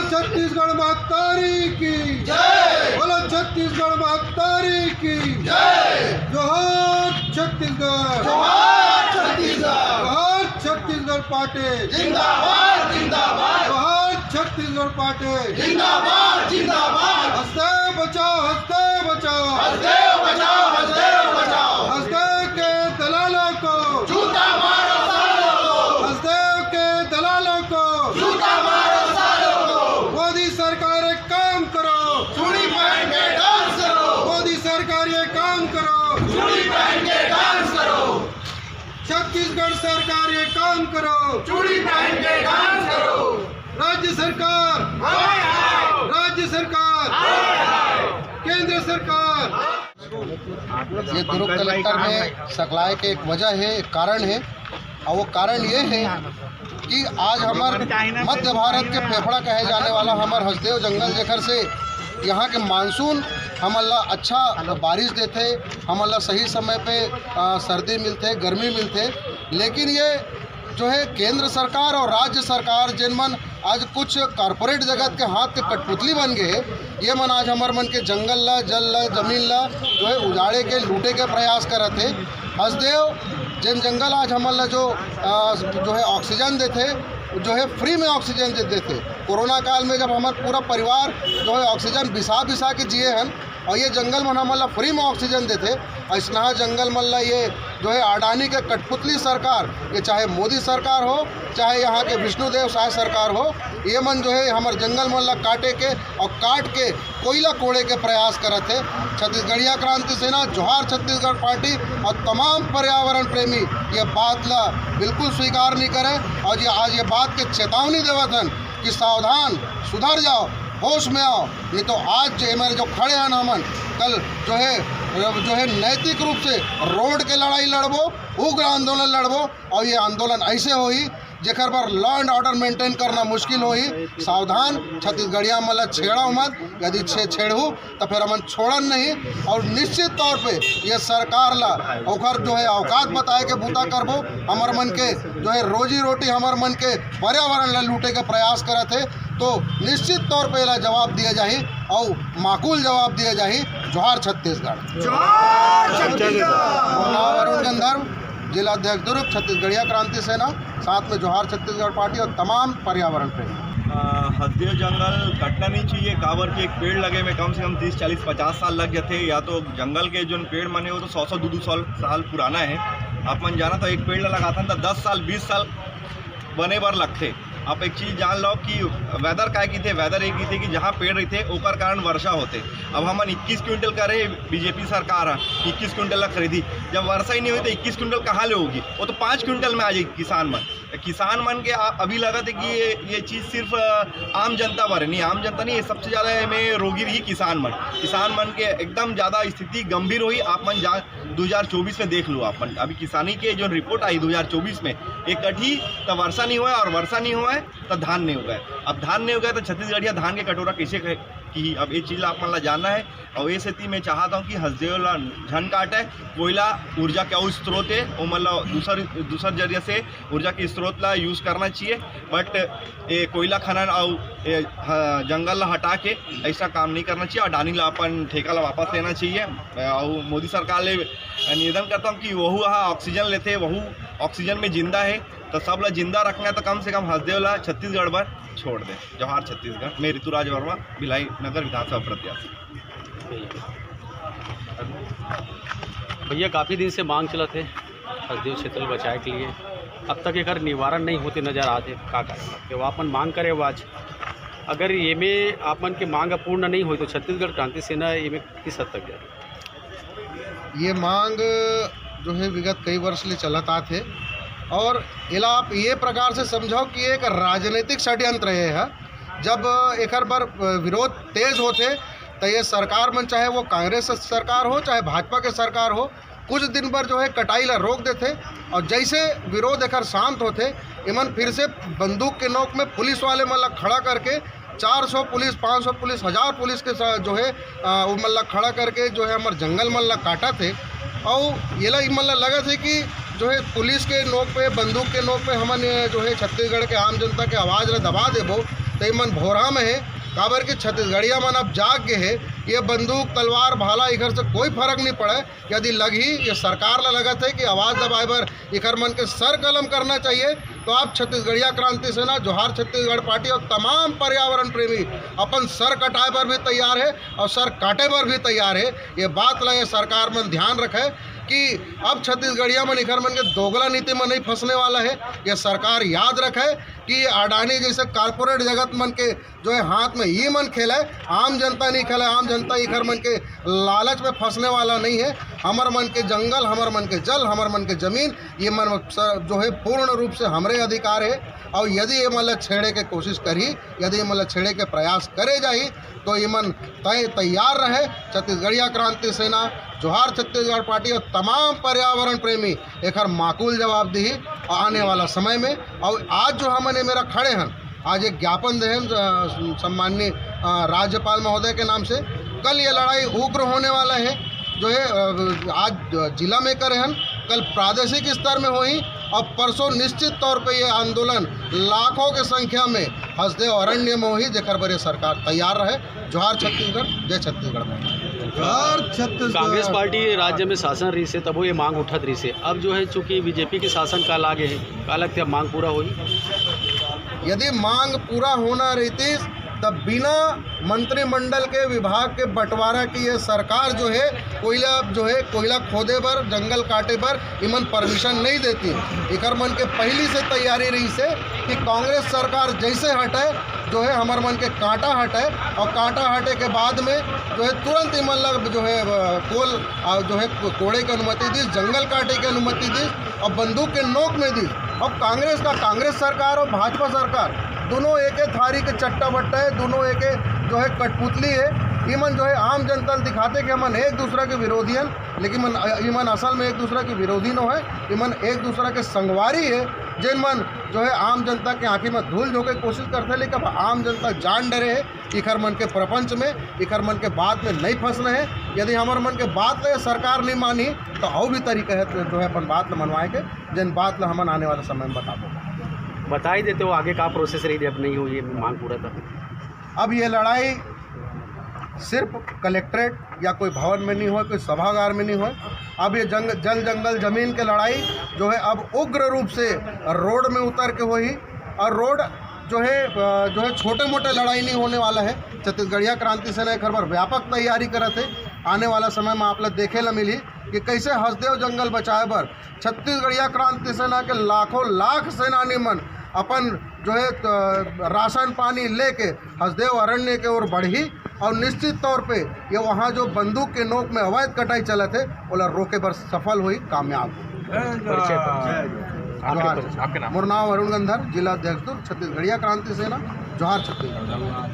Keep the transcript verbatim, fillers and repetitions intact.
छत्तीसगढ़ महतारी की जय। बोलो छत्तीसगढ़ महतारी की जय। जोहार छत्तीसगढ़। जोहार छत्तीसगढ़। जोहार छत्तीसगढ़ पार्टी। जिंदाबाद, जिंदाबाद। जोहार छत्तीसगढ़ पार्टी। जिंदाबाद, जिंदाबाद। हसदेव बचाओ, हसदेव बचाओ। हसदेव बचाओ, हसदेव बचाओ। हसदेव के दलालों को। जूता मारो सालों को। हसदेव के दलालों को। जूता मारो सालों को। मोदी सरकार, एक काम करो। चूड़ी पहन के डांस करो। मोदी सरकार, ये काम करो। चूड़ी पहन के डांस करो। छत्तीसगढ़ सरकार, ये काम करो। चूड़ी पहन के डांस करो। राज्य सरकार, हाय हाय। राज्य सरकार, हाय हाय। केंद्र सरकार। ये दुर्ग कलेक्टर में सकलाय के एक वजह है, एक कारण है, और वो कारण ये है कि आज हमार मध्य भारत के फेफड़ा कहे जाने वाला हमार हसदेव जंगल, जेकर से यहाँ के मानसून हमन ला अच्छा बारिश देथे, हमन ला सही समय पे, आ, सर्दी मिलथे, गर्मी मिलथे, लेकिन ये जो है केंद्र सरकार और राज्य सरकार, जेन मन आज कुछ कॉरपोरेट जगत के हाथ के कठपुतली बन गए, ये मन आज हमर मन के जंगल ला, जल ला, जमीन ला जो है उजाड़े के, लूटे के प्रयास करत हे। हसदेव, जेन जंगल आज हमन ला जो, आ, जो है ऑक्सीजन देथे, जो है फ्री में ऑक्सीजन दे देथे। कोरोना काल में जब हमर पूरा परिवार जो है ऑक्सीजन बिसा बिसा के जिए हन, और ये जंगल मन हमन ला फ्री में ऑक्सीजन देथे, अइसनहा जंगल मन ला ये जो है अडानी के कठपुतली सरकार, ये चाहे मोदी सरकार हो, चाहे यहाँ के विष्णुदेव साय सरकार हो, ये मन जो है हमर जंगल मन ला काटे के और काट के कोयला कोड़े के प्रयास करत हे। छत्तीसगढ़िया क्रांति सेना, जोहार छत्तीसगढ़ पार्टी और तमाम पर्यावरण प्रेमी ये बात ला बिल्कुल स्वीकार नहीं करे, और ये आज ये बात के चेतावनी देवत हन कि सावधान, सुधर जाओ, होश में आओ, नहीं तो आज जो हमारे जो खड़े हैं ना हमन, कल जो है, जो है नैतिक रूप से रोड के लड़ाई लड़बो, उग्र आंदोलन लड़बो, और ये आंदोलन ऐसे होही जेकर बर law and order maintain करना मुश्किल होही। सावधान, छत्तीसगढ़िया मन ला छेड़व मत, यदि छे छेड़हू तो फिर हमन छोड़न नहीं। और निश्चित तौर पे ये सरकार ला ओकर जो है औकात बताए के बूता करबो। हमर मन के जो है रोजी रोटी, हमर मन के पर्यावरण ला लूटे के प्रयास करत हे, तो निश्चित तौर पे एला जवाब दिया जाही और माकूल जवाब दिया जाही। जोहार छत्तीसगढ़। जोहार छत्तीसगढ़। नाम वरुण गंधर्व, जिला अध्यक्ष दुर्ग, छत्तीसगढ़िया क्रांति सेना, साथ में जोहार छत्तीसगढ़ पार्टी और तमाम पर्यावरण प्रेमी। अ, हसदेव जंगल कटना नहीं चाहिए, काबर कि एक पेड़ लगे में कम से कम तीस, चालीस, पचास साल लग जाते। या तो जंगल के जो पेड़ मन हे वो तो सौ सौ, दो दो सौ साल पुराना है। आप मन जाना तो एक पेड़ ला लगाथन तो दस साल, बीस साल बने बर लगथे। आप एक चीज जान लो कि वेदर काय किथे, वेदर ये किथे कि जहाँ पेड़ रहिथे ओकर कारण वर्षा होथे। अब हमन इक्कीस क्विंटल करे बीजेपी सरकार ह, इक्कीस क्विंटल ला खरीदी, जब वर्षा ही नहीं होही तो इक्कीस क्विंटल कहाँ ले होही? वो तो पाँच क्विंटल में आ जाही किसान मन। किसान मन के आ-, अभी लगत हे कि ये, ये चीज सिर्फ, अ, आम जनता बर हे। नहीं, आम जनता नहीं, ये सबसे ज्यादा एमे रोगी रही किसान मन। किसान मन के एकदम ज्यादा स्थिति गंभीर होही। आप मन जा दो हज़ार चौबीस में देख लो आप मन, अभी किसानी के जो रिपोर्ट आई दो हज़ार चौबीस में, ये कटही तो वर्षा नहीं होय और वर्षा नहीं होय तो धान नहीं उगाय। अब धान नहीं उगाय तो छत्तीसगढ़िया धान के कटोरा कैसे खाए? कि अब ये चीज ला आप मन ला जानना है। और ये सेती मैं चाहता हूँ कि हसदेव ला झन काटे, कोयला ऊर्जा के अउ स्रोत है, वो मन ला दूसर, दूसर जरिया से ऊर्जा के स्रोत ला यूज करना चाहिए। बट ये कोयला खनन और ये, हाँ, जंगल ला हटा के ऐसा काम नहीं करना चाहिए। अडानी ला अपन ठेका ला वापस लेना चाहिए। और मोदी सरकार ले निवेदन करता हूँ कि वहू हा ऑक्सीजन लेथे, वहू ऑक्सीजन में जिंदा है, तो सब ला जिंदा रखना है तो कम से कम हसदेव ला छत्तीसगढ़ बर छोड़ दे। जोहार छत्तीसगढ़। मैं ऋतुराज वर्मा, भिलाई नगर विधानसभा प्रत्याशी। भैया, काफ़ी दिन से मांग चलत हे हसदेव क्षेत्र ल बचाए के लिए, अब तक एकर निवारण नहीं होते नजर आत हे, का कारण? तो आप मन मांग करे हो आज, अगर एमे आप मन के मांग पूर्ण नहीं होई तो छत्तीसगढ़ क्रांति सेना एमे किस हद तक जाही? ये मांग जो है विगत कई वर्ष ले चलत आत हे, और एला आप ये प्रकार से समझो कि एक राजनीतिक षड्यंत्र हे ह। जब एकर बर विरोध तेज होथे, तो ये सरकार मन, चाहे वो कांग्रेस सरकार हो, चाहे भाजपा के सरकार हो, कुछ दिन बर जो है कटाई ला रोक देथे, और जैसे विरोध एकर शांत होथे, एमन फिर से बंदूक के नोक में पुलिस वाले मन ला खड़ा करके चार सौ पुलिस, पाँच सौ पुलिस, हजार पुलिस के साथ जो है, अ, वो मन ला खड़ा करके जो है हमर जंगल मन ला काटत हे। और ये ला, ई मन ला लगत हे कि जो है पुलिस के नोक पे, बंदूक के नोक पे हमन, अ, जो है छत्तीसगढ़ के आम जनता के आवाज़ ला दबा देबो, तो ये मन भोरा में हे। काबर कि छत्तीसगढ़िया मन अब जाग गे हे। ये बंदूक, तलवार, भाला, इखर से कोई फर्क नहीं पड़े। यदि लगही, ये सरकार ला लगत हे कि आवाज़ दबाए बर इखर मन के सर कलम करना चाहिए, तो आप छत्तीसगढ़िया क्रांति सेना, जोहार छत्तीसगढ़ पार्टी और तमाम पर्यावरण प्रेमी अपन सर कटाए बर भी तैयार हे और सर काटे बर भी तैयार हे। ये बात ला ये सरकार मन ध्यान रखे कि अब छत्तीसगढ़िया मन इखर मन के दोगला नीति में नहीं फंसने वाला हे। ये सरकार याद रखे कि अडानी जैसे कॉरपोरेट जगत मन के जो है हाथ में ये मन खेले, आम जनता नहीं खेले। आम जनता इखर मन के लालच में फंसने वाला नहीं है। हमर मन के जंगल, हमर मन के जल, हमर मन के जमीन, ये मन स-, जो है पूर्ण रूप से हमरे अधिकार है। और यदि ये मन ला छेड़े के कोशिश करही, यदि ये मन ला छेड़े के प्रयास करे जाही, तो ये मन तय तैयार रहे। छत्तीसगढ़िया क्रांति सेना, जोहार छत्तीसगढ़ पार्टी और तमाम पर्यावरण प्रेमी एखर माकूल जवाब दिही आने वाला समय में। और आज जो हमन ये मेरा खड़े हन, आज एक ज्ञापन दे हन, अ, सम्माननीय, अ, राज्यपाल महोदय के नाम से। कल ये लड़ाई उग्र होने वाला है, जो है, अ, आज जिला में करे हन, कल प्रादेशिक स्तर में होही और परसों निश्चित तौर पे ये आंदोलन लाखों के संख्या में हसदेव अरण्य में होही, जेकर बर ये सरकार तैयार रहे। जोहार छत्तीसगढ़, जय छत्तीसगढ़। जोहार छत्तीसगढ़। कांग्रेस पार्टी राज्य में शासन रहिस हे, तभो ये मांग उठत रहिस हे। अब जो है, चूंकि बीजेपी के शासन काल आगे है, का लगता है, मांग पूरा होही? यदि मांग पूरा होना रहितिस, तब बिना मंत्रिमंडल के विभाग के बंटवारा की ये सरकार जो है, कोयला जो है, कोयला खोदे बर, जंगल काटे बर इमन परमिशन नहीं देती। इकर मन के पहली से तैयारी रहिस हे कि कांग्रेस सरकार जैसे हटे, जो है, हमर मन के कांटा हटे और कांटा हटे के बाद में जो है, तुरंत इमन ला जो है, अ, कोल, अ, जो है, को-, कोड़े के अनुमति दिस, जंगल काटे के अनुमति दिस और बंदूक के नोक में दिस। अब कांग्रेस का, कांग्रेस सरकार और भाजपा सरकार दोनों एक ही थारी के चट्टा बट्टा है, दोनों एक ही जो है कठपुतली है। इमन जो है आम जनता ल दिखाते कि हमन एक दूसरा के विरोधी हन, लेकिन मन, इमन असल में एक दूसरा के विरोधी नो है। इमन एक दूसरा के संगवारी है, जेन मन जो है आम जनता के आंखी में धूल झोंके के कोशिश करते, लेकिन अब आम जनता जान डरे है। इखर मन के प्रपंच में, इखर मन के बात में नहीं फंसना है। यदि हमर मन के बात ले सरकार नहीं मानी, तो अउ भी तरीका है जो है अपन बात ल मनवाए के, जेन बात ल हमन आने वाला समय में बताबो। बता ही देते हो आगे का प्रोसेस रही, अब नहीं हुई ये मांग पूरा, तब अब ये लड़ाई सिर्फ कलेक्ट्रेट या कोई भवन में नहीं होय, कोई सभागार में नहीं होय। अब ये जंग-, जल जंगल जमीन के लड़ाई जो है अब उग्र रूप से रोड में उतर के होही। और रोड जो है, अ, जो है छोटे मोटे लड़ाई नहीं होने वाला है। छत्तीसगढ़िया क्रांति सेना एकर बर व्यापक तैयारी करत है। आने वाला समय में आप ला देखे ला मिली कि कैसे हसदेव जंगल बचाए बर छत्तीसगढ़िया क्रांति सेना के लाखों लाख सेनानी मन अपन जो है, अ, राशन पानी लेके हसदेव अरण्य के ओर बढ़ही और निश्चित तौर पे ये वहाँ जो बंदूक के नोक में अवैध कटाई चलत है, ओला रोके बर सफल होही, कामयाब होही। आपके जोहार। परिचय, आपके नाम। मोर नाम अरुण गंधर, जिला अध्यक्ष दुर्ग, छत्तीसगढ़िया क्रांति सेना। जोहार छत्तीसगढ़।